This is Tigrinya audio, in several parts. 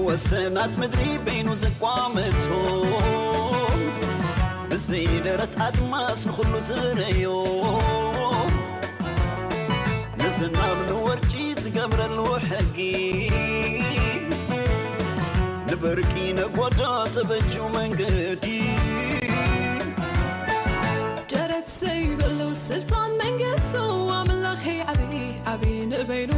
ወሰናት ምድሪ በይኑ ዘቋመቶ፣ ብዘይ ደረት ኣድማስ ንኹሉ ዝረዮ፣ ንዝናብ ንወርጪ ዝገብረሉ ሕጊ፣ ንበርቂ ነጎዳ ዘበጁ መንገዲ። ደረት ዘይብሉ ስልጣን መንግስቱ ኣምላኸይ ዓብዪ ዓብዪ ንበይኑ።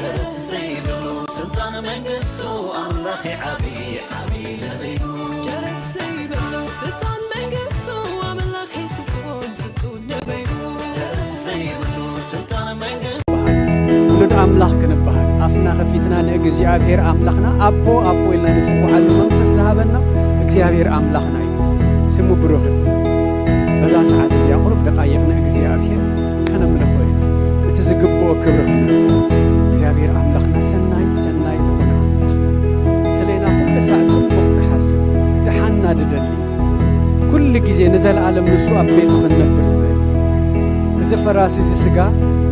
ደረት ዘይብሉ ስልጣን መንግስቱ ኣምላኸይ ዓብዪ ዓብዪ ንበይኑ። ደረት ዘይብሉ ስልጣን መንግስቱ ኣምላኸይ ስልጡን ስልጡን ንበይኑ። ደረት ዘይብሉ ስልጣን መንግስቱ ውሉድ ኣምላኽ ክንበሃል ኣፍና ከፊትና ንእግዚኣብሔር ኣምላኽና ኣቦ ኣቦ ኢልና ንጽውዓሉ መንፈስ ዝሃበና እግዚኣብሔር ኣምላኽና እዩ። ስሙ ብሩኽ ይኹን። በዛ ሰዓት እዚኣ ቁሩብ ደቃይቕ ንእግዚኣብሔር ከነምልኾ ኢና። እቲ ዝግብኦ ክብሪ ክንህቦ። እግዚኣብሔር ኣምላኽና ሰናይ ሰናይ ዝኾነ ኣምላኽ ስለና ኩሉ ሳዕ ጽቡቕ ንሓስብ ደሓንና ድደሊ ኩሉ ግዜ ንዘለኣለም ንሱ ኣብ ቤቱ ክንነብር ዝደሊ። እዚ ፈራሲ እዚ ስጋ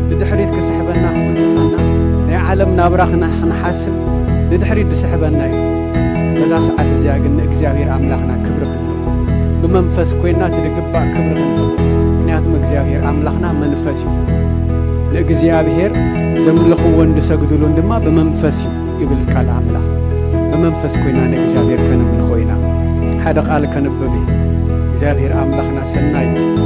ንድሕሪት ክስሕበና ክውጥጠና ናይ ዓለም ናብራ ክና- ክንሓስብ ንድሕሪት ዝስሕበና እዩ። በዛ ሰዓት እዚኣ ግን ንእግዚኣብሔር ኣምላኽና ክብሪ ክንህቦ ብመንፈስ ኮይና እቲ ዝግባእ ክብሪ ክንህቦ። ምክንያቱም እግዚኣብሔር ኣምላኽና መንፈስ እዩ። ንእግዚኣብሔር ዘምልኽዎን ዝሰግድሉን ድማ ብመንፈስ እዩ ይብል ቃል ኣምላኽ። ብመንፈስ ኮይና ንእግዚኣብሔር ከነምልኾ ኢና። ሓደ ቃል ከንብብ እዩ። እግዚኣብሔር ኣምላኽና ሰናይ እዩ።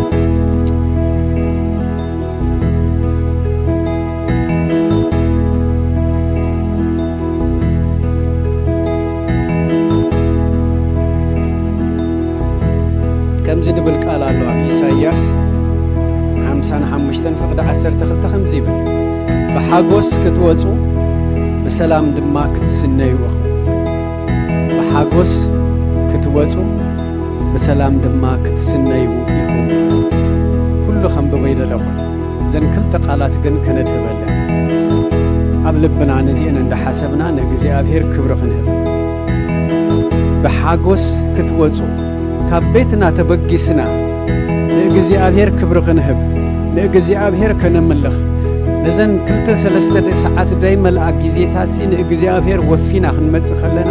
ከምዚ ድብል ቃል ኣሎ ኣብ ኢሳይያስ ሓምሳን ሓሙሽተን ፍቕዲ ዓሰርተ ክልተ ከምዚ ይብል፣ ብሓጎስ ክትወጹ ብሰላም ድማ ክትስነዩ ኢኹም። ብሓጎስ ክትወጹ ብሰላም ድማ ክትስነዩ ኢኹም። ኩሉ ከንብቦ ይደለኹ። እዘን ክልተ ቃላት ግን ከነድህበለን። ኣብ ልብና ነዚአን እንዳሓሰብና ንእግዚኣብሔር ክብሪ ክንህብ። ብሓጎስ ክትወጹ፣ ካብ ቤትና ተበጊስና ንእግዚኣብሔር ክብሪ ክንህብ፣ ንእግዚኣብሔር ከነምልኽ፣ ነዘን ክልተ ሰለስተ ደ-፣ ሰዓት ደይመልኣ ግዜታትሲ ንእግዚኣብሔር ወፊና ክንመጽእ ከለና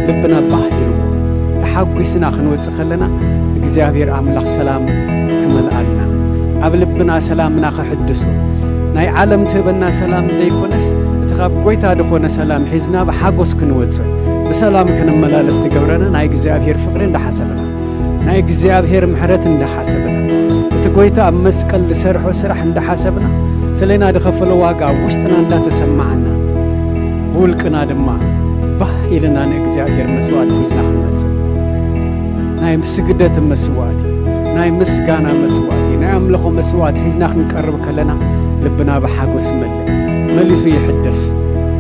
ልብና ባህ ኢልዎ፣ ተሓጒስና ክንወጽእ ከለና እግዚኣብሔር ኣምላኽ ሰላም ክመልኣልና፣ ኣብ ልብና ሰላምና ክሕድሶ፣ ናይ ዓለም ትህበና ሰላም ዘይኮነስ፣ እቲ ካብ ጐይታ ዝኾነ ሰላም ሒዝና ብሓጎስ ክንወጽእ፣ ብሰላም ክንመላለስ ትገብረና ናይ እግዚኣብሔር ፍቕሪ እንዳሓሰብና፣ ናይ እግዚኣብሔር ምሕረት እንዳሓሰብና፣ እቲ ጐይታ ኣብ መስቀል ዝሰርሖ ስራሕ እንዳሓሰብና፣ ስለና ዝኸፈሎ ዋጋ ኣብ ውሽጥና እንዳተሰማዓና፣ ብውልቅና ድማ ባህ ኢልና ንእግዚኣብሔር መስዋዕቲ ሒዝና ክንመጽእ፣ ናይ ስግደት መስዋዕቲ፣ ናይ ምስጋና መስዋዕቲ፣ ናይ ኣምልኾ መስዋዕቲ ሒዝና ክንቀርብ ከለና፣ ልብና ብሓጎስ ይመልእ፣ መሊሱ ይሕደስ፣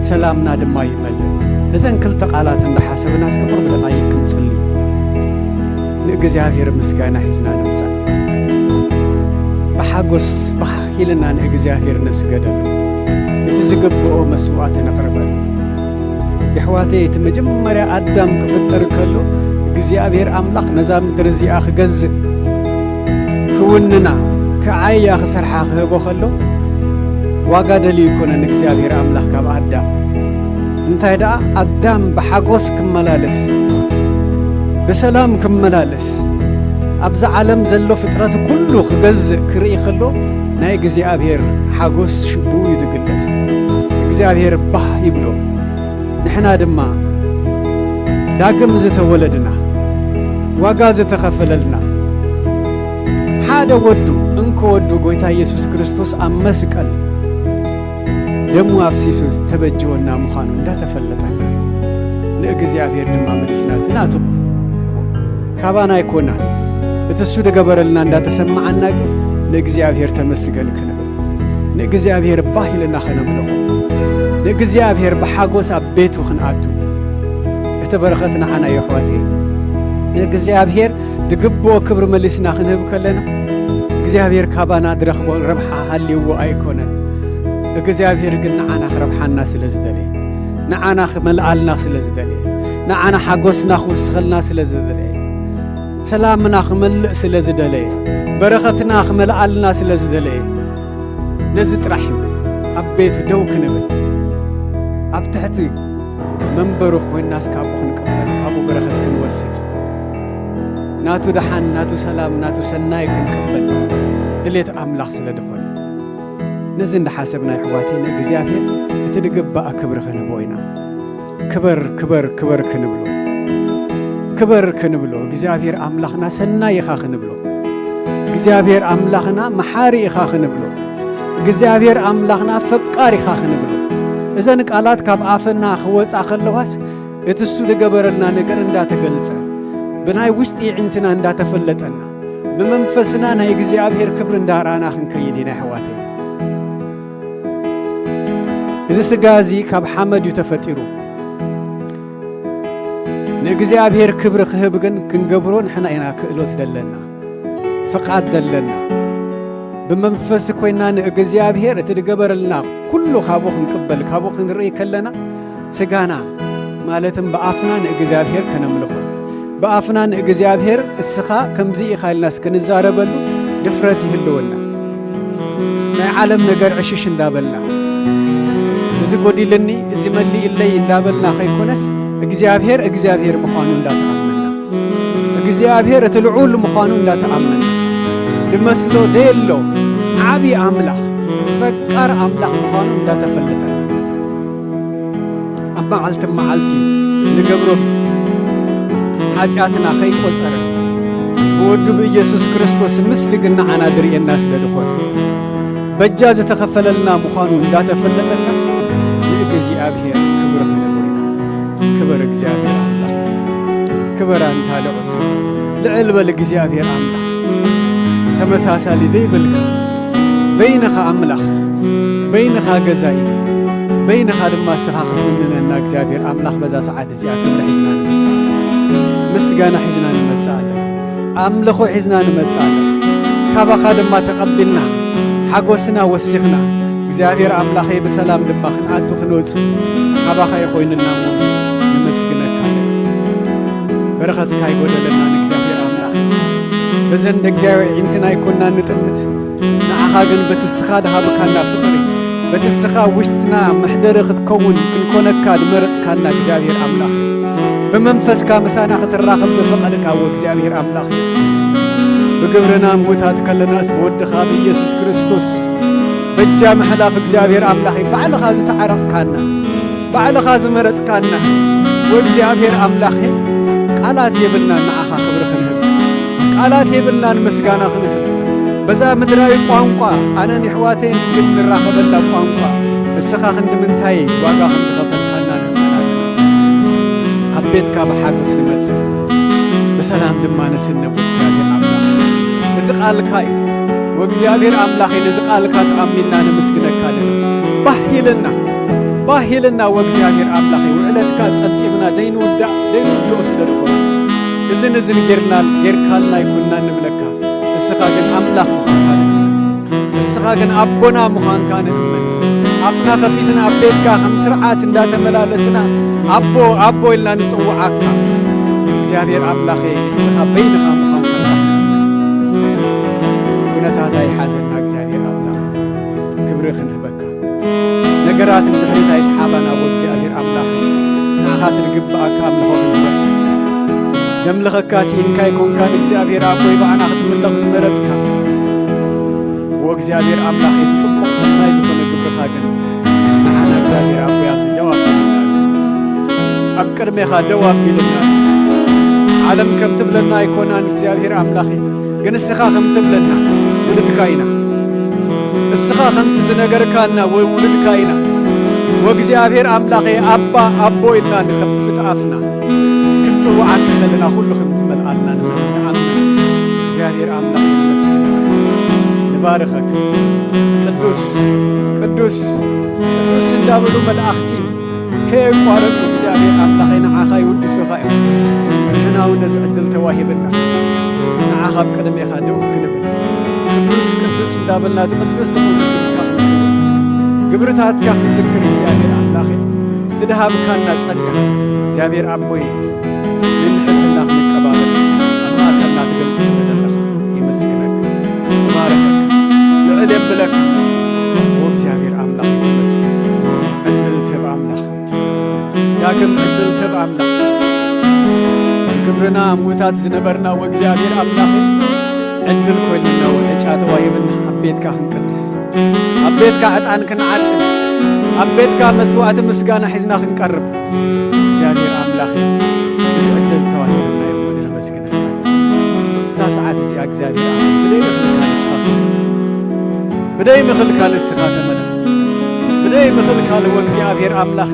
ሰላምና ድማ ይመልእ። ነዘን ክልተ ቃላት እንዳሓሰብና እስከ ቁሩብ ደቓይቕ ክንጽሊ። ንእግዚኣብሔር ምስጋና ሒዝና ንምጻእ። ብሓጎስ ባህ ኢልና ንእግዚኣብሔር ንስገደሉ። እቲ ዝግብኦ መስዋዕቲ ነቕርበሉ። የሕዋተይ፣ እቲ መጀመርያ ኣዳም ክፍጠር ከሎ፣ እግዚኣብሔር ኣምላኽ ነዛ ምድሪ እዚኣ ክገዝእ፣ ክውንና፣ ክዓያ፣ ክሰርሓ ክህቦ ከሎ፣ ዋጋ ደልዩ ኣይኮነን እግዚኣብሔር ኣምላኽ ካብ ኣዳም። እንታይ ደኣ፣ ኣዳም ብሓጎስ ክመላለስ፣ ብሰላም ክመላለስ፣ ኣብዛ ዓለም ዘሎ ፍጥረት ኩሉ ክገዝእ ክርኢ ከሎ፣ ናይ እግዚኣብሔር ሓጎስ ሽቡኡ እዩ ዝግለጽ። እግዚኣብሔር ባህ ይብሎ። ንሕና ድማ ዳግም ዝተወለድና፣ ዋጋ ዝተኸፈለልና፣ ሓደ ወዱ፣ እንኮ ወዱ ጐይታ ኢየሱስ ክርስቶስ ኣብ መስቀል ደሙ ኣፍሲሱ ዝተበጀወና ምዃኑ እንዳተፈለጠና፣ ንእግዚኣብሔር ድማ መሊስና፣ እቲ ናቱ ካባና ኣይኮናን፣ እቲ እሱ ዝገበረልና እንዳተሰማዓና ግን ንእግዚኣብሔር ተመስገን ክንብል፣ ንእግዚኣብሔር ባህ ኢልና ከነምልኾ፣ ንእግዚኣብሔር ብሓጎስ ኣብ ቤቱ ክንኣቱ፣ እቲ በረኸት ንዓና እዩ ኣሕዋተይ። ንእግዚኣብሔር ዝግብኦ ክብሪ መሊስና ክንህብ ከለና፣ እግዚኣብሔር ካባና ዝረኽቦ ረብሓ ሃልይዎ ኣይኮነን። እግዚኣብሔር ግን ንዓና ክረብሓና ስለ ዝደለየ፣ ንዓና ክመልኣልና ስለ ዝደለየ፣ ንዓና ሓጎስና ክውስኸልና ስለ ዝደለየ፣ ሰላምና ክመልእ ስለ ዝደለየ፣ በረኸትና ክመልኣልና ስለ ዝደለየ፣ ነዚ ጥራሕ እዩ ኣብ ቤቱ ደው ክንብል፣ ኣብ ትሕቲ መንበሩ ኮይናስ ካብኡ ክንቅበል፣ ካብኡ በረኸት ክንወስድ፣ ናቱ ደሓን፣ ናቱ ሰላም፣ ናቱ ሰናይ ክንቅበል ድሌት ኣምላኽ ስለ ዝኾነ፣ ነዚ እንዳሓሰብና፣ ኣሕዋተይ፣ ንእግዚኣብሔር እቲ ዝግባእ ክብሪ ክንህቦ ኢና። ክበር፣ ክበር፣ ክበር ክንብሎ፣ ክበር ክንብሎ፣ እግዚኣብሔር ኣምላኽና ሰናይ ኢኻ ክንብሎ፣ እግዚኣብሔር ኣምላኽና መሓሪ ኢኻ ክንብሎ፣ እግዚኣብሔር ኣምላኽና ፈቃር ኢኻ ክንብሎ። እዘን ቃላት ካብ ኣፍና ክወጻ ከለዋስ፣ እቲ እሱ ዝገበረልና ነገር እንዳተገልጸ፣ ብናይ ውሽጢ ኣዒንትና እንዳተፈለጠና፣ ብመንፈስና ናይ እግዚኣብሔር ክብሪ እንዳረኣና ክንከይድ ኢና፣ ኣሕዋተይ። እዚ ስጋ እዚ ካብ ሓመድ እዩ ተፈጢሩ። ንእግዚኣብሔር ክብሪ ክህብ ግን ክንገብሮ ንሕና ኢና ክእሎት ደለና፣ ፍቓድ ደለና። ብመንፈስ ኮይና ንእግዚኣብሔር እቲ ዝገበረልና ኩሉ ካብኡ ክንቅበል፣ ካብኡ ክንርኢ ከለና፣ ስጋና ማለትም ብኣፍና ንእግዚኣብሔር ከነምልኾ፣ ብኣፍና ንእግዚኣብሔር እስኻ ከምዚ ኢኻ ኢልናስ ክንዛረበሉ ድፍረት ይህልወና። ናይ ዓለም ነገር ዕሽሽ እንዳበልና፣ እዚ ጎዲልኒ፣ እዚ መሊእለይ እንዳበልና ከይኮነስ፣ እግዚኣብሔር እግዚኣብሔር ምዃኑ እንዳተኣመና፣ እግዚኣብሔር እቲ ልዑል ምዃኑ እንዳተኣመና፣ ድመስሎ ደየሎ ዓቢ ኣምላኽ፣ ፈቃር ኣምላኽ ምዃኑ እንዳተፈለጠና፣ ኣብ መዓልቲ መዓልቲ ንገብሮ ሓጢኣትና ከይቆጸረ፣ ብወዱ ብኢየሱስ ክርስቶስ ምስሊ ግን ንዓና ድርእየና ስለ ዝኾነ፣ በጃ ዝተኸፈለልና ምዃኑ እንዳተፈለጠናስ፣ ንእግዚኣብሔር ክብሪ ክንህቦ ኢና። ክበር እግዚኣብሔር ኣምላኽ። ክበር ኣንታ ልዑል። ልዕል በል እግዚኣብሔር ኣምላኽ። ተመሳሳሊ ደይብልካ። በይንኻ ኣምላኽ። በይንኻ ገዛኢ። በይንኻ ድማ እስኻ ክትውንነና እግዚኣብሔር ኣምላኽ በዛ ሰዓት እዚኣ ክብሪ ሒዝና ንመጽእ ኣለና። ምስጋና ሒዝና ንመጽእ ኣለና። ኣምልኾ ሒዝና ንመጽእ ኣለና። ካባኻ ድማ ተቐቢልና ሓጎስና ወሲኽና እግዚኣብሔር ኣምላኸይ ብሰላም ድማ ክንኣቱ ክንወጽእ ካባኻ እዩ ኮይንና እሞ ነመስግነካ ኣለና። በረኸትካ ይጎደለና ንእግዚኣብሔር ኣምላኽ። በዘን ደጋዊ ኣዒንትና ኣይኮንና ንጥምት። ንዓኻ ግን በቲ እስኻ ድሃብካና ፍቕሪ፣ በቲ እስኻ ውሽጥና መሕደሪ ክትከውን ክንኮነካ ድመረጽካና እግዚኣብሔር ኣምላኽ፣ ብመንፈስካ ምሳና ክትራኸብ ዝፈቐድካ እወ እግዚኣብሔር ኣምላኽ፣ ብግብርና ምዉታት ከለናስ ብወድኻ ብኢየሱስ ክርስቶስ በጃ ምሕላፍ እግዚኣብሔር ኣምላኽ ባዕልኻ ዝተዓረቕካና። ባዕልኻ ዝመረጽካና ወእግዚኣብሔር ኣምላኸ፣ ቃላት የብልናን ንዓኻ ክብሪ ክንህብ፣ ቃላት የብልናን ምስጋና ክንህብ። በዛ ምድራዊ ቋንቋ ኣነን የሕዋተይን ግን ንራኸበላ ቋንቋ እስኻ ክንዲ ምንታይ ዋጋ ከም ዝኸፈልካልና ንእመን ኣለና። ኣብ ቤትካ ብሓጎስ ንመጽእ፣ ብሰላም ድማ ንስነብ። እግዚኣብሔር ኣምላኽ፣ እዚ ቃልካ እዩ። ወእግዚኣብሔር ኣምላኸይ፣ ነዚ ቃልካ ተኣሚንና ነመስግነካ ኣለና። ባህ ኢልና፣ ባህ ኢልና ወእግዚኣብሔር ኣምላኸይ፣ ውዕለትካ ጸብጺብና ደይንውዳእ፣ ደይንውድኦ ስለ ዝኾነ፣ እዝን እዝን ጌርና፣ ጌርካልና ኣይኮንና ንብለካ። እስኻ ግን ኣምላኽ ምዃንካ ንእመን። እስኻ ግን ኣቦና ምዃንካ ንእመን። ኣፍና ከፊትና ኣብ ቤትካ ከም ስርዓት እንዳተመላለስና፣ ኣቦ፣ ኣቦ ኢልና ንጽውዓካ። እግዚኣብሔር ኣምላኸይ፣ እስኻ በይንኻ ምዃንካ ንእመን። ኩነታት ኣይሓዘና እግዚኣብሔር ኣምላኽ፣ ክብሪ ክንህበካ። ነገራት ንድሕሪት ኣይስሓባና፣ እወ እግዚኣብሔር ኣምላኽ፣ ንዓኻ ትድግብኣካ ኣምልኾ ክንህበካ። ደምልኸካ ስኢንካ ኣይኮንካን እግዚኣብሔር ኣቦይ፣ ብኣና ክትምለኽ ዝመረጽካ። እወ እግዚኣብሔር ኣምላኽ፣ እቲ ጽቡቕ ሰናይ ዝኾነ ግብርኻ ግን ንዓና እግዚኣብሔር ኣቦይ ኣብዚ ደው ኣቢልና ኣሎ። ኣብ ቅድሜኻ ደው ኣቢልና ኣሎ። ዓለም ከም ትብለና ኣይኮናን እግዚኣብሔር ኣምላኸይ፣ ግን እስኻ ከም ትብለና ውሉድካ ኢና። እስኻ ከምቲ ዝነገርካና ወ-፣ ውሉድካ ኢና። ወእግዚኣብሔር ኣምላኸይ ኣባ ኣቦ ኢልና ንኸፍት ኣፍና ክንጽውዓካ ከለና ኩሉ ከም ትመልኣልና ንመን ንኣምን። እግዚኣብሔር ኣምላኽ ነመስግነካ፣ ንባርኸካ። ቅዱስ፣ ቅዱስ፣ ቅዱስ እንዳበሉ መላእኽቲ ከየቋረጹ እግዚኣብሔር ኣምላኸይ ንዓኻ ይውድሱኻ እዮም። ንሕና እውን ነዚ ዕድል ተዋሂብና ንዓኻ ኣብ ቅድሜኻ ደው ክንብል ቅዱስ ቅዱስ እንዳበልና እቲ ቅዱስ ዝኾነ ስምካ ክንጽውዕ ግብርታትካ ክንዝክር እግዚኣብሔር ኣምላኸይ ትድሃብካና ጸጋ እግዚኣብሔር ኣቦይ ንንሕድሕድና ክንቀባበል ኣብ ማእከልና ትገምጽ ስለ ዘለኻ የመስግነካ፣ እባርኸካ፣ ልዕል የብለካ። እወ እግዚኣብሔር ኣምላኽ ይመስገን። ዕድል ትህብ ኣምላኽ። ዳግም ዕድል ትህብ ኣምላኽ። ንክብርና ምዉታት ዝነበርና ወእግዚኣብሔር ኣምላኽ፣ ዕድል ኮይንና እውን ዕጫ ተዋሂብና ኣብ ቤትካ ክንቅድስ፣ ኣብ ቤትካ ዕጣን ክንዓጥን፣ ኣብ ቤትካ መስዋዕቲ ምስጋና ሒዝና ክንቀርብ እግዚኣብሔር ኣምላኽ፣ እዚ ዕድል ተዋሂብና እዩ እሞ ነመስግነካ። እዛ ሰዓት እዚኣ እግዚኣብሔር ኣምላኽ ብደይ ምኽልካል ንስኻ ክብር፣ ብደይ ምኽልካል ንስኻ ተመለኽ፣ ብደይ ምኽልካል ወእግዚኣብሔር ኣምላኽ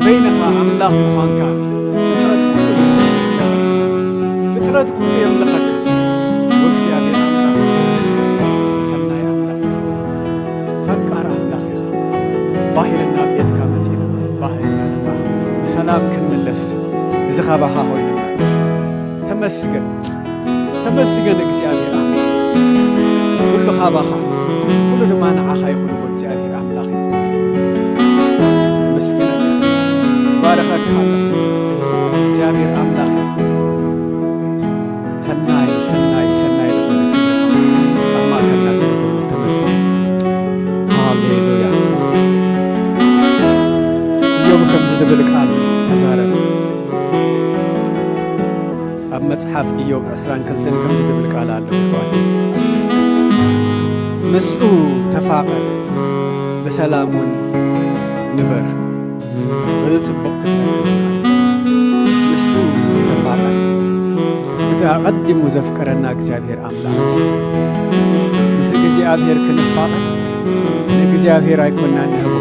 በይንኻ ኣምላኽ ምዃንካ ፍጥረት ኩሉ ይፍለጥ፣ ፍጥረት ኩሉ የምልኸካ። ወእግዚኣብሔር ኣምላኽ ሰናይ ኣምላኽ፣ ፈቃር ኣምላኽ ኢኻ። ባህልና ቤትካ መጺና፣ ባህልና ድማ ብሰላም ክንምለስ እዚ ካባኻ ኮይኑና። ተመስገን፣ ተመስገን እግዚኣብሔር ኣምላኽ። ኩሉ ካባኻ፣ ኩሉ ድማ ንዓኻ ይኹን። እግዚኣብሔር ኣምላኽ፣ ነመስግነካ፣ ባረኸካ ኣለኹ። እግዚኣብሔር ኣምላኽ፣ ሰናይ፣ ሰናይ፣ ሰናይ ዝኾነ ክብርኻ ኣብ ማእከልና ስለ ዘሎ ተመስገን። ሃሌሉያ። ኢዮብ ከምዚ ዝብል ቃል ተዛረበ። ኣብ መጽሓፍ ኢዮብ ዕስራን ክልተን ከምዚ ዝብል ቃል ኣሎ፣ ኣሕዋት። ምስኡ ተፋቐር፣ ብሰላም እውን ንበር። በዚ ጽቡቕ ክትረክብ ኢኻ። ምስኡ ተፋቐር። እቲ ኣቐዲሙ ዘፍቀረና እግዚኣብሔር ኣምላኽ። ምስ እግዚኣብሔር ክንፋቐር ንእግዚኣብሔር ኣይኮንና ንህቦ።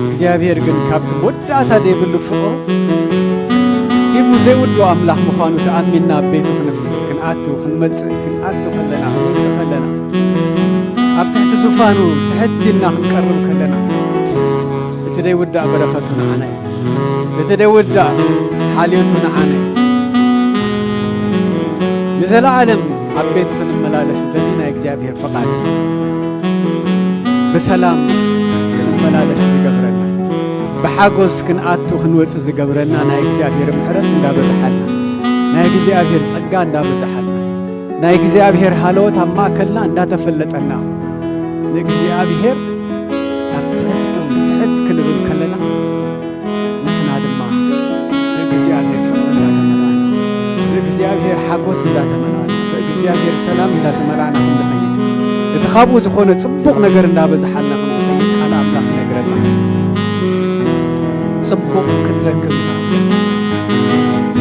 እግዚኣብሔር ግን ካብቲ መወዳእታ ዘይብሉ ፍቕሩ ሂቡ ዘይውድኦ ኣምላኽ ምዃኑ ተኣሚንና ኣብ ቤቱ ክንፍ-፣ ክንኣቱ፣ ክንመጽእ፣ ክንኣቱ ከለና፣ ክንወጽእ ከለና፣ ኣብ ትሕቲ ዙፋኑ ትሕት ኢልና ክንቀርብ ከለና፣ እቲ ዘይውዳእ በረኸቱ ንዓና እዩ። እቲ ዘይውዳእ ሓልዮቱ ንዓና እዩ። ንዘለዓለም ኣብ ቤቱ ክንመላለስ ዝደሊ ናይ እግዚኣብሔር ፍቓድ እዩ። ብሰላም ክንመላለስ ዝገብረና፣ ብሓጎስ ክንኣቱ ክንወጽእ ዝገብረና ናይ እግዚኣብሔር ምሕረት እንዳበዝሓልና፣ ናይ እግዚኣብሔር ጸጋ እንዳበዝሓልና፣ ናይ እግዚኣብሔር ሃለወት ኣብ ማእከልና እንዳተፈለጠና፣ ንእግዚኣብሔር ኣብ ትሕቲኡ ትሕት ክንብል ከለና፣ ንሕና ድማ ብእግዚኣብሔር ፍቕሪ እንዳተመልኣና፣ ብእግዚኣብሔር ሓጎስ እንዳተመልኣና፣ ብእግዚኣብሔር ሰላም እንዳተመልኣና ክንድኸይድ፣ እቲ ካብኡ ዝኾነ ጽቡቕ ነገር እንዳበዝሓልና ክንድኸይድ ቃል ኣምላኽ ይነግረና። ጽቡቕ ክትረክብ ኢኻ።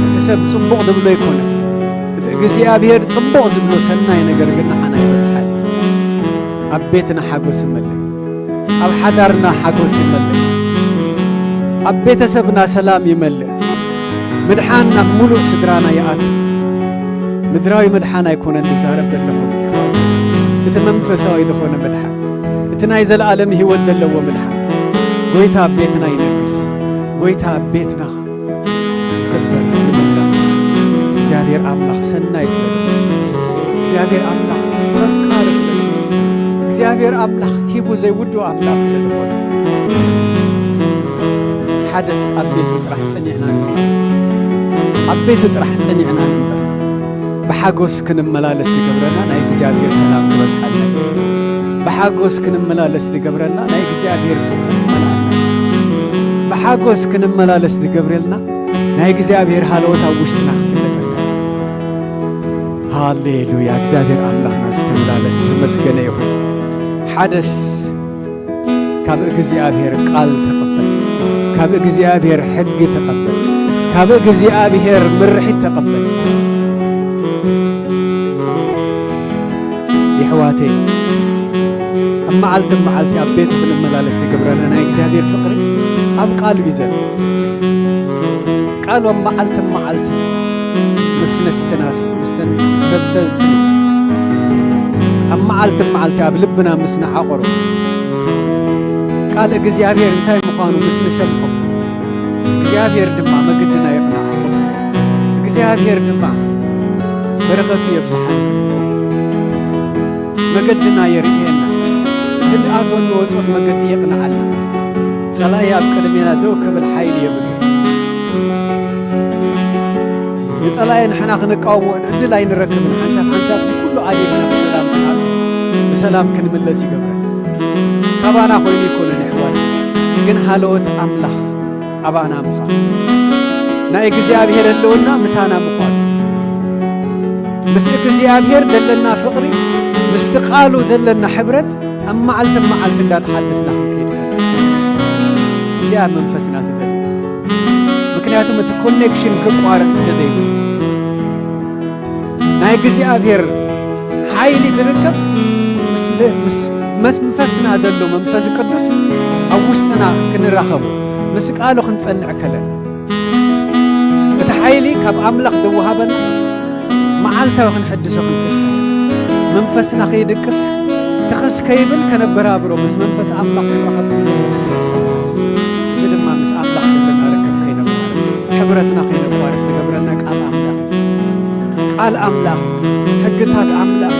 እቲ ሰብ ጽቡቕ ዝብሎ ኣይኮነን። እቲ እግዚኣብሔር ጽቡቕ ዝብሎ ሰናይ ነገር ግን ንዓና ይበዝሓል። ኣብ ቤትና ሓጎስ ይመልእ። ኣብ ሓዳርና ሓጎስ ይመልእ። ኣብ ቤተሰብና ሰላም ይመልእ። ምድሓን ናብ ሙሉእ ስድራና ይኣቱ። ምድራዊ ምድሓን ኣይኮነን ዝዛረብ ዘለኹ። እቲ መንፈሳዊ ዝኾነ ምድሓን፣ እቲ ናይ ዘለኣለም ህይወት ዘለዎ ምድሓን። ጎይታ ኣብ ቤትና ይነግስ። ጎይታ ኣብ ቤትና ይኽበር፣ ይምለኽ። እግዚኣብሔር ኣምላኽ ሰናይ ስለ ዝኾነ፣ እግዚኣብሔር ኣምላኽ ፈቃሪ ስለ ዝኾነ፣ እግዚኣብሔር ኣምላኽ ሂቡ ዘይውድኦ ኣምላኽ ስለ ዝኾነ፣ ሓደስ ኣብ ቤቱ ጥራሕ ጸኒዕና ንንበር። ኣብ ቤቱ ጥራሕ ጸኒዕና ንንበር። ብሓጎስ ክንመላለስ ዝገብረና ናይ እግዚኣብሔር ሰላም ክበዝሓልና እዩ። ብሓጎስ ክንመላለስ ዝገብረና ናይ እግዚኣብሔር ፍቕሪ ክመልኣልና እዩ። ብሓጎስ ክንመላለስ ዝገብረልና ናይ እግዚኣብሔር ሃለወት ኣብ ውሽጥና ክፍለጠልና እዩ። ሃሌሉያ! እግዚኣብሔር ኣምላኽና ዝተመላለስ ዝተመስገነ ይኹን። ሓደስ ካብ እግዚኣብሔር ቃል ተቐበል፣ ካብ እግዚኣብሔር ሕጊ ተቐበል፣ ካብ እግዚኣብሔር ምርሒት ተቐበል። የሕዋተይ፣ ኣብ መዓልቲ መዓልቲ ኣብ ቤቱ ክንመላለስ ዝገብረና ናይ እግዚኣብሔር ፍቕሪ ኣብ ቃሉ እዩ ዘሎ። ቃሉ ኣብ መዓልቲ መዓልቲ ምስ ነስትናስ-፣ ምስ ተን-፣ ምስ ተንተንትኑ፣ ኣብ መዓልቲ መዓልቲ ኣብ ልብና ምስ ንዓቑሮ፣ ቃል እግዚኣብሔር እንታይ ምዃኑ ምስ ንሰምዖ፣ እግዚኣብሔር ድማ መገድና የቕንዓልና። እግዚኣብሔር ድማ በረኸቱ የብዝሓልና። መገድና የርእየና። እቲ ንኣትወን ንወፅኦን መገዲ የቕንዓልና። ጸላኢ ኣብ ቅድሜና ደው ክብል ሓይሊ የብሉን። ንጸላኢ ንሕና ክንቃወሞ ዕድል ኣይንረክብን። ሓንሳብ ሓንሳብ እዚ ኩሉ ኣሊልና ብሰላም ክንኣቱ፣ ብሰላም ክንምለስ ይገብረና። ካባና ኮይኑ ኣይኮነን ኣሕዋት፣ ግን ሃለወት ኣምላኽ ኣባና ምዃን፣ ናይ እግዚኣብሔር ህልውና ምሳና ምዃን፣ ምስ እግዚኣብሔር ዘለና ፍቕሪ፣ ምስቲ ቃሉ ዘለና ሕብረት ኣብ መዓልቲ መዓልቲ እንዳተሓደስና ክንከይድ ከለና፣ እዚኣ መንፈስና ትደሊ። ምክንያቱም እቲ ኮኔክሽን ክቋረጽ ስለ ዘይብሉ፣ ናይ እግዚኣብሔር ሓይሊ ዝርከብ ምስ፣ ምስ መንፈስና ዘሎ መንፈስ ቅዱስ ኣብ ውሽጥና ክንራኸቦ፣ ምስ ቃሉ ክንጸንዕ ከለና፣ እቲ ሓይሊ ካብ ኣምላኽ ዝወሃበና መዓልታዊ ክንሕድሶ ክንክእል ከለና፣ መንፈስና ከይድቅስ፣ ትኽስ ከይብል ከነበራብሮ፣ ምስ መንፈስ ኣምላኽ ክንራኸብ ክንክእል። እዚ ድማ ምስ ኣምላኽ ዘለና ርክብ ከይነቋርጽ፣ ሕብረትና ከይነቋርጽ ዝገብረና ቃል ኣምላኽ እዩ። ቃል ኣምላኽ፣ ሕግታት ኣምላኽ፣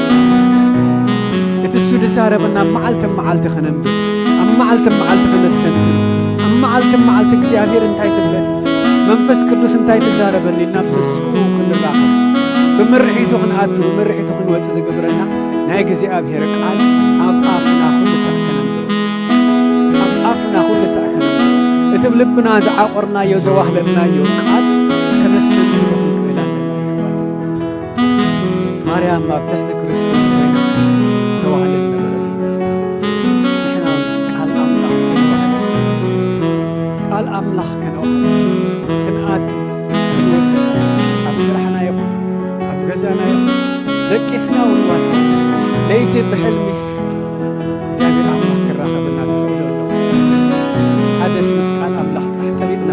እቲ እሱ ዝዛረበና ኣብ መዓልቲ መዓልቲ ከነንብብ፣ ኣብ መዓልቲ መዓልቲ ከነስተንትን፣ ኣብ መዓልቲ መዓልቲ እግዚኣብሔር እንታይ ትብለኒ፣ መንፈስ ቅዱስ እንታይ ትዛረበኒ ኢልና ምስኡ ክንራኸብ፣ ብምርሒቱ ክንኣቱ፣ ብምርሒቱ ክንወጽእ ዝገብረና ናይ እግዚኣብሔር ቃል ኣብ ኣፍና ኩሉ ሳዕ ከነንብብ፣ ኣብ ኣፍና ኩሉ ሳዕ ከነንብብ፣ እቲ ብልብና ዝዓቖርናዮ፣ ዘዋህለልናዮ ቃል ከነስተንትኖ ክንክእል ኣለና። ማርያም ኣብ ትሕቲ ክርስቶስ ኮይና ተዋህልል ነበረት። ንሕና ቃል ኣምላኽ፣ ቃል ኣምላኽ ከነውህል፣ ክንኣቱ፣ ክንወጽእ፣ ኣብ ስራሕና ይኹን፣ ኣብ ገዛና ይኹን፣ ደቂስና እውን ዋላ ለይቲ ብሕልሚስ እግዚኣብሔር ኣምላኽ ክራኸበና ትኽእሎ ኣሎ። ሓደስ ምስ ቃል ኣምላኽ ጥራሕ ጠቢቕና፣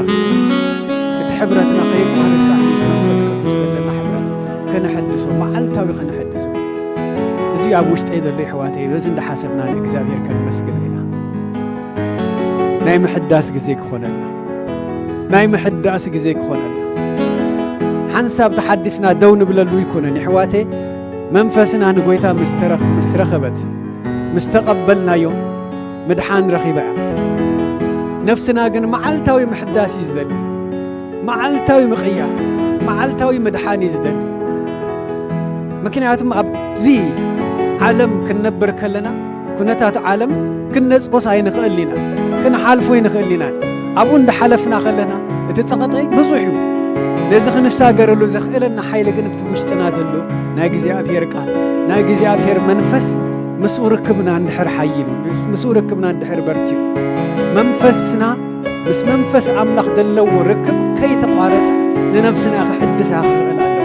እቲ ሕብረትና ከየቋርጽ ጥራሕ ምስ መንፈስ ቅዱስ ዘለና ሕብረት ከነሐድሶ፣ መዓልታዊ ከነሐድሶ። እዚ ኣብ ውሽጠይ ዘሎ የሕዋተይ፣ በዚ እንዳሓሰብና ንእግዚኣብሔር ከነመስግኖ ኢና። ናይ ምሕዳስ ግዜ ክኾነልና፣ ናይ ምሕዳስ ግዜ ክኾነልና። ሓንሳብ ተሓዲስና ደው ንብለሉ ኣይኮነን የሕዋተይ። መንፈስና ንጎይታ ምስ ተረኽ-፣ ምስ ረኸበት፣ ምስ ተቐበልናዮ፣ ምድሓን ረኺባ እያ። ነፍስና ግን መዓልታዊ ምሕዳስ እዩ ዝደሊ። መዓልታዊ ምቕያር፣ መዓልታዊ ምድሓን እዩ ዝደሊ። ምክንያቱም ኣብዚ ዓለም ክንነብር ከለና፣ ኩነታት ዓለም ክንነጽጎስ ኣይንኽእል ኢና፣ ክንሓልፎ ኣይንኽእል ኢና። ኣብኡ እንዳሓለፍና ከለና፣ እቲ ጸቕጢ ብዙሕ እዩ። ነዚ ክንሳገረሉ ዘኽእለና ሓይሊ ግን ኣብቲ ውሽጥና ዘሎ ናይ እግዚኣብሔር ቃል፣ ናይ እግዚኣብሔር መንፈስ ምስኡ ርክብና እንድሕር ሓይሉ፣ ምስኡ ርክብና እንድሕር በርቲዑ፣ መንፈስና ምስ መንፈስ ኣምላኽ ዘለዎ ርክብ ከይተቋረጸ ንነፍስና ክሕድሳ ክኽእል ኣለዎ።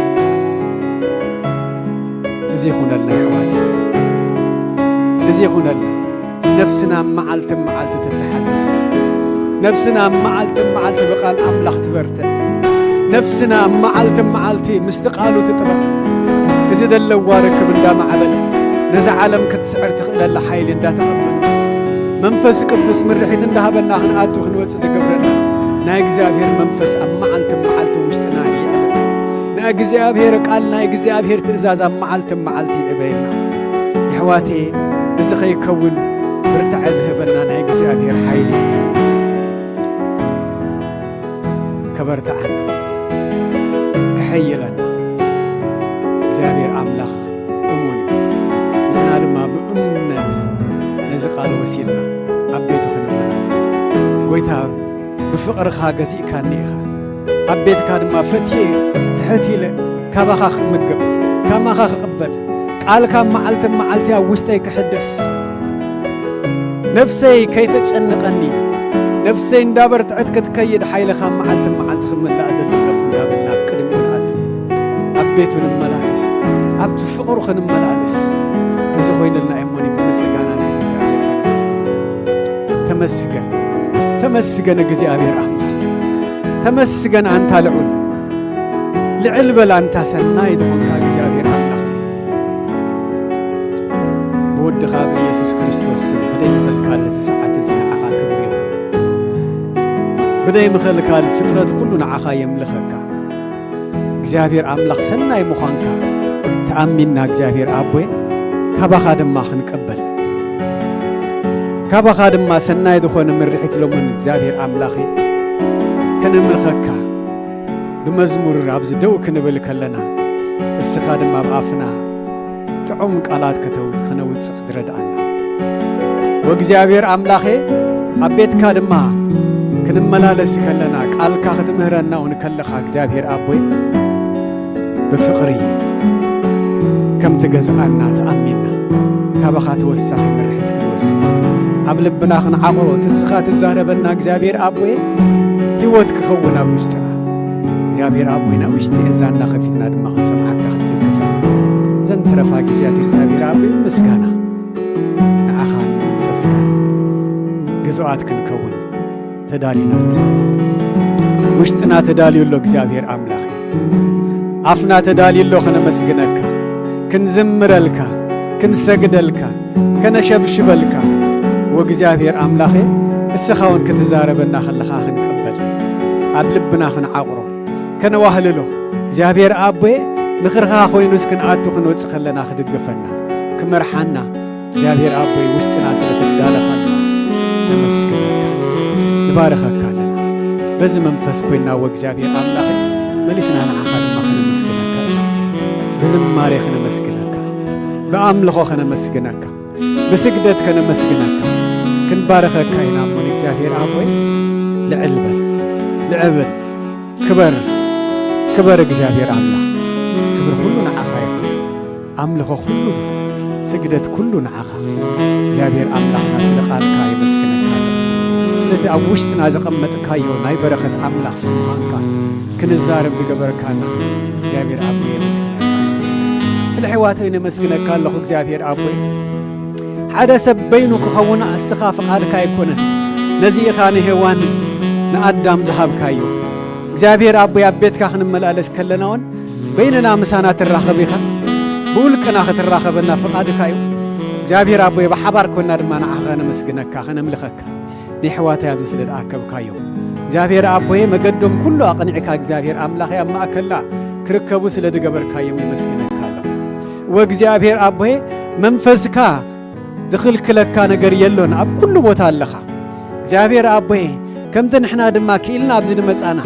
እዚ ይኹነልና የሕዋት፣ እዚ ይኹነልና። ነፍስና መዓልቲ መዓልቲ ትተሓደስ፣ ነፍስና መዓልቲ መዓልቲ ብቃል ኣምላኽ ትበርትዕ፣ ነፍስና መዓልቲ መዓልቲ ምስቲ ቃሉ ትጥበቅ። እዚ ዘለዋ ርክብ እንዳማዕበለ ነዛ ዓለም ክትስዕር ትኽእለላ ሓይሊ እንዳተቐበለት፣ መንፈስ ቅዱስ ምርሒት እንዳሃበና ክንኣቱ ክንወጽእ ትገብረና። ናይ እግዚኣብሔር መንፈስ ኣብ መዓልቲ መዓልቲ ውሽጥና ይዕበ። ናይ እግዚኣብሔር ቃል፣ ናይ እግዚኣብሔር ትእዛዝ ኣብ መዓልቲ መዓልቲ ይዕበየና። የሕዋቴ፣ እዚ ከይከውን ብርታዐ ዝህበና ናይ እግዚኣብሔር ሓይሊ እዩ። ከበርትዓና፣ ከሐይለና። እግዚኣብሔር ኣምላኽ እሙን እዩ። ንሕና ድማ ብእምነት ነዚ ቃል ወሲድና ኣብ ቤቱ ክንመላለስ፣ ጎይታ ብፍቕርኻ ገዚእካኒ ኢኻ። ኣብ ቤትካ ድማ ፈትየ ትሕት ኢለ ካባኻ ክምገብ፣ ካማኻ ክቕበል፣ ቃልካ መዓልቲ መዓልቲ ኣብ ውሽጠይ ክሕደስ፣ ነፍሰይ ከይተጨንቐኒ፣ ነፍሰይ እንዳበርትዐት ክትከይድ ሓይልኻ መዓልቲ መዓልቲ ክምላእ እደሊ ኣለኹ እንዳበልና ኣብ ቅድሚኡ ንኣቱ፣ ኣብ ቤቱ ንመላለስ፣ ኣብቲ ፍቕሩ ክንመላለስ። እዚ ኮይንልና እሞኒ ብምስጋና ንእግዚኣብሔር ከነመስግን። ተመስገን፣ ተመስገን እግዚኣብሔር ኣምላኽ፣ ተመስገን ኣንታ ልዑል፣ ልዕል በል ኣንታ ሰናይ ዝኾንካ እግዚኣብሔር ኣምላኽ። ብወድኻ ብኢየሱስ ክርስቶስ ስም ብደይ ምኽልካል እዚ ሰዓት እዚ ንዓኻ ክብሪ ይኹን። ብደይ ምኽልካል ፍጥረት ኩሉ ንዓኻ የምልኸካ። እግዚኣብሔር ኣምላኽ ሰናይ ምዃንካ ተኣሚንና እግዚኣብሔር ኣቦይ ካባኻ ድማ ክንቀበል፣ ካባኻ ድማ ሰናይ ዝኾነ ምርሒት ሎምን እግዚኣብሔር ኣምላኽ ከነምልኸካ ብመዝሙር ኣብዚ ደው ክንብል ከለና እስኻ ድማ ኣብ ኣፍና ጥዑም ቃላት ከተውጽ-፣ ከነውጽእ ክትረድኣና። ወእግዚኣብሔር ኣምላኸ ኣብ ቤትካ ድማ ክንመላለስ ከለና፣ ቃልካ ክትምህረና እውን ከለኻ እግዚኣብሔር ኣቦይ፣ ብፍቕሪ ከም ትገዝኣና ተኣሚንና፣ ካባኻ ተወሳኺ ምርሒት ክንወስድ፣ ኣብ ልብና ክንዓቕሮ፣ እቲ ንስኻ ትዛረበና እግዚኣብሔር ኣቦይ፣ ህይወት ክኸውን ኣብ ውሽጥና። እግዚኣብሔር ኣቦይ፣ ናብ ውሽጢ እዛና ከፊትና ድማ ክንሰምዓካ ክትድግፈና፣ ዘን ተረፋ ግዜያት እግዚኣብሔር ኣቦይ፣ ምስጋና ንዓኻን መንፈስካን ግዙኣት ክንከውን ተዳሊና ኣለና። ውሽጥና ተዳልዩ ኣሎ እግዚኣብሔር ኣምላኽ። ኣፍና ተዳልዩ ኣሎ ከነመስግነካ፣ ክንዝምረልካ፣ ክንሰግደልካ፣ ከነሸብሽበልካ። ወእግዚኣብሔር ኣምላኸ፣ እስኻ እውን ክትዛረበና ከለኻ ክንቅበል፣ ኣብ ልብና ክንዓቕሮ፣ ከነዋህልሎ። እግዚኣብሔር ኣቦየ፣ ምኽርኻ ኮይኑስ ክንኣቱ ክንወጽእ ከለና ክድግፈና፣ ክመርሓና፣ እግዚኣብሔር ኣቦይ ውሽጥና ስለ ተዳለኻልና ነመስግነካ፣ ንባርኸካ ኣለና። በዚ መንፈስ ኮይንና ወእግዚኣብሔር ኣምላኽ መሊስና ንዓኻ ድማ ከነመስግነካ ኢና። ብዝማሬ ከነመስግነካ፣ ብኣምልኾ ከነመስግነካ፣ ብስግደት ከነመስግነካ፣ ክንባርኸካ ኢና እሞ ንእግዚኣብሔር ኣቦይ ልዕል በል፣ ልዕል በል፣ ክበር፣ ክበር እግዚኣብሔር ኣምላኽ። ክብሪ ኩሉ ንዓኻ ይኹን። ኣምልኾ ኩሉ፣ ስግደት ኩሉ ንዓኻ እግዚኣብሔር ኣምላኽና፣ ስለ ቃልካ የመስግነካ ኣለኹ። ስለቲ ኣብ ውሽጥና ዘቐመጥካዮ ናይ በረኸት ኣምላኽ ስምዃንካ ክንዛረብ ዝገበርካና እግዚኣብሔር ኣቦይ የመስግነካ። ስለ ኣሕዋተይ ነመስግነካ ኣለኹ እግዚኣብሔር ኣቦይ። ሓደ ሰብ በይኑ ክኸውን እስኻ ፍቓድካ ኣይኮነን። ነዚ ኢኻ ንሄዋን ንኣዳም ዝሃብካዮ። እግዚኣብሔር ኣቦይ ኣብ ቤትካ ክንመላለስ ከለና እውን በይንና ምሳና ትራኸብ ኢኻ። ብውልቅና ክትራኸበና ፍቓድካ እዩ። እግዚኣብሔር ኣቦይ ብሓባር ኮና ድማ ንዓኻ ከነመስግነካ፣ ከነምልኸካ። ንኣሕዋተይ ኣብዚ ስለ ዝኣከብካዮም እግዚኣብሔር ኣቦየ መገዶም ኩሉ ኣቕኒዕካ እግዚኣብሔር ኣምላኸይ ኣብ ማእከልና ክርከቡ ስለ ዝገበርካዮም የመስግነካ ኣለኹ። ወእግዚኣብሔር ኣቦየ መንፈስካ ዝኽልክለካ ነገር የሎን፣ ኣብ ኩሉ ቦታ ኣለኻ። እግዚኣብሔር ኣቦየ ከምቲ ንሕና ድማ ክኢልና ኣብዚ ዝመጻና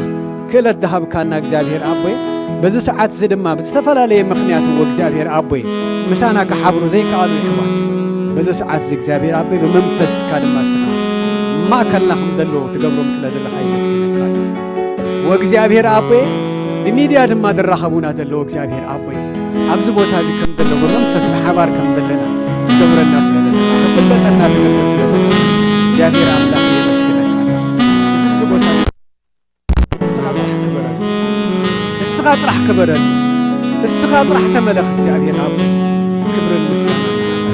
ክእለት ዝሃብካና እግዚኣብሔር ኣቦይ፣ በዚ ሰዓት እዚ ድማ ብዝተፈላለየ ምኽንያት እዎ እግዚኣብሔር ኣቦይ ምሳና ክሓብሩ ዘይከኣሉ ኣሕዋት፣ በዚ ሰዓት እዚ እግዚኣብሔር ኣቦይ ብመንፈስካ ድማ እስኻ ማእከልና ከም ዘለዉ ትገብሮም ስለ ዘለኻ የመስግነካ ኣለኹ። ወእግዚኣብሔር ኣቦይ ብሚድያ ድማ ዝራኸቡና ዘለዉ እግዚኣብሔር ኣቦይ ኣብዚ ቦታ እዚ ከም ዘለዉ ብመንፈስ ብሓባር ከም ዘለና ትገብረና ስለ ዘለኻ ክፍለጠና ትገብር ስለ ዘለኻ እግዚኣብሔር ኣምላኽ የመስግነካ ኣለኹ። እዚ ኣብዚ ቦታ ንስኻ ጥራሕ ክበረሉ። ንስኻ ጥራሕ ክበረሉ። ንስኻ ጥራሕ ተመለኽ እግዚኣብሔር ኣቦ። ክብርን ምስጋናን ንዓኻ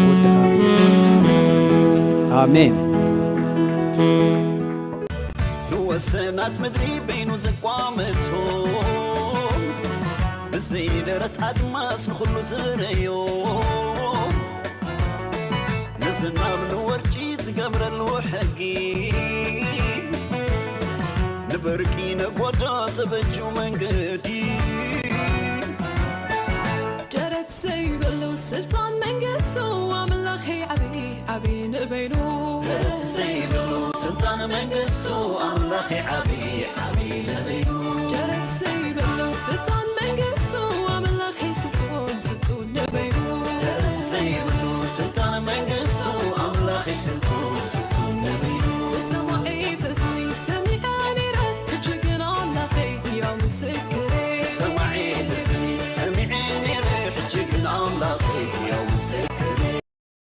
ወድኻ ብየሱስ ክርስቶስ። ኣሜን። ንወሰናት ምድሪ በይኑ ዘቋመቶ፣ ብዘይደረት ኣድማስ ንኹሉ ዝረዮ፣ ንዝናብ ንወርጪ ዝገብረሉ ሕጊ፣ ንበርቂ ነጎዳ ዘበጁ መንገዲ። ደረት ዘይብሉ ስልጣን መንግስቱ ኣምላኸይ ዓቢ ዓቢ ንበይኑ። ደረት ዘይብሉ ስልጣን መንግስቱ ኣምላኸይ ዓቢ ዓቢ ንበይኑ። ደረት ዘይብሉ ስልጣን መንግስቱ ኣምላኸይ ስልጡን ስልጡን ንበይኑ። ደረት ዘይብሉ ስልጣን መንግስቱ ኣምላኸይ ስልጡን ስልጡን ንበይኑ።